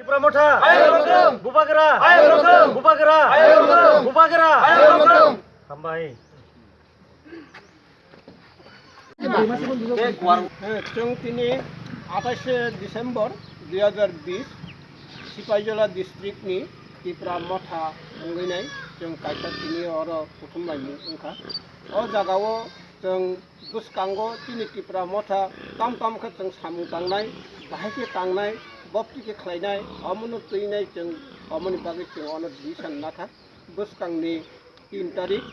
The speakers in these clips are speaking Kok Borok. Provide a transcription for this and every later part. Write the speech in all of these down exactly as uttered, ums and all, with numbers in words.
Tipra Motha! Bubagra! Bubagra! Bubagra! Hambai. Chwng tini athais December dui hazar bish Sipaijola district ni Tipra Motha wngwi nai chwng kaisa tini oro kuthum laimung wngkha. O jagao chwng bwskango chini Tipra Motha tam tam khe chwng samung tangnai, bahai khe tangnai, bopti khe khlainai, omono twinai chwng omoni bagwi chwng ono decision nakha. Bwskangni tin tarik,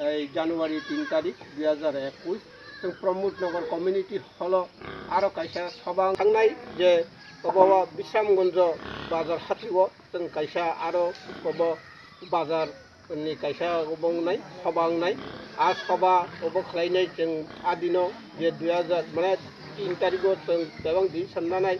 ei January tin tarik dui hazar ekush, chwng Pramod Nagar Community Hall o aro kaisa sobang thangnai je obo Bisramganj bazar hatio chwng kaisa aro obo bazar ni kaisa obo wngnai, soba wngnai. A soba obo khlainai chwng adino je dui hazar, mane tin tarigo chwng bebak di sannanai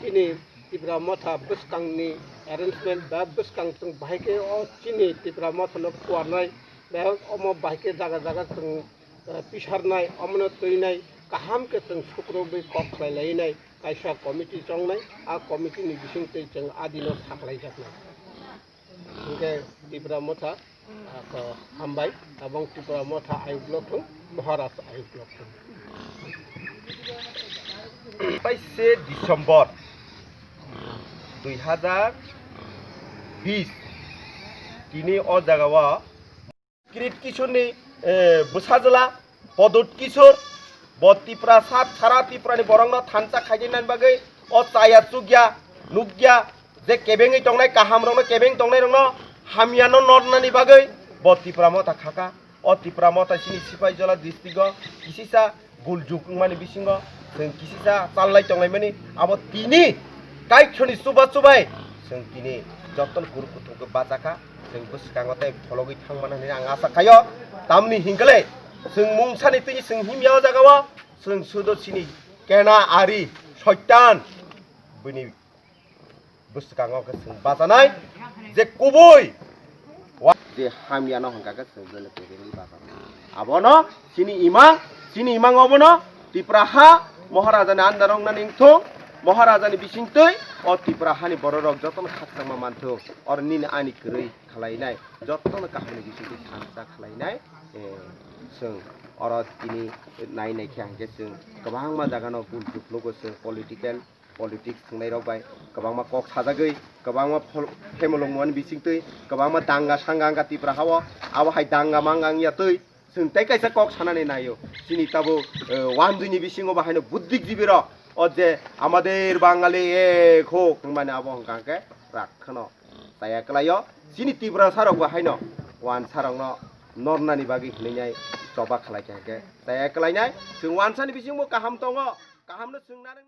chini Tipra Motha bwskangni arrangement ba bwskang chwng bahai khe o chini Tipra Mothano kuarnai, bebak omo bahai khe jaga jaga chwng, eh, pisarnai, omono twinai kaham khe chwng sukrubwi kok khlai lainai kaisa committee chongnai, a committee ni bisingtwi chwng adino sakhlaijaknai. Hingke Tipra Motha, ako hambai, abong Tipra Motha ayuk lok thung, Maharaj ayuk lok thung. Athais December dui hazar bish, tini o jaga o Kirit Kishorni, eh, bwsajwla Podot Kishor, bo Tiprasa, sara Tiprani borokno thansa khaidi nani bagwi o chaya chukya, nukya, je kebengwi tongnai, kahamrokno kebeng tongnairokno hamyano nornani bagwi bo Tipra Motha khaka. O Tipra Motha chini Sipaijola district o kisisa bul juk wngmani bisingo chwng kisisa challai tonglaimani, abo tini Kaitorni chuba chubai chwng tini jotono kuru kuthumkhe bachakha, chwng bwskango tei phologwi thangmani hwnwi ang asa khaio. Tamni hinkhe le chwng mungsani twi chwng himya o jagao chwng sudo chini kena ari soitan bini bwskango khe chwng bachanai je kubui wa-, je hamyano hwnkha khe chwng bele kebengwi bachanai. Abono chini imang, chini imang obono Tipra ha Maharajani under wngnani wngthung, Maharajani bisingtwi o Tipra hani bororok jotono khakchangma manthung. Oro nini ani kwrwi khlainai, jotono kahamni bisingtwi thansa khlainai, eh, chwng oro tini nai nai khe hwnkhe chwng kwbangma jagano bul juk nugo chwng political politics thwngnairok bai kwbangma kok sajagwi, kwbangma phol-, phemulung mani bisingtwi kwbangma danga sanga wngkha Tipra hao. Abo hai danga manga wngya twi chwng tei kaisa kok sanani naio. Chini tabuk, eh, wanjwini bisingo bahaino buddhijibirok, o je "Amader Bangali ek hok" hwnmani abo hwnkha hwnkhe rak kheno chaya kwlaio. Chini Tiprasarokbo haino wansarokno nornani bagwi hwnwi nai choba khlaikha hwnkhe chaya kwlainai. Chwng wansani bisingo kaham tongo, kahamno chwng narwknai.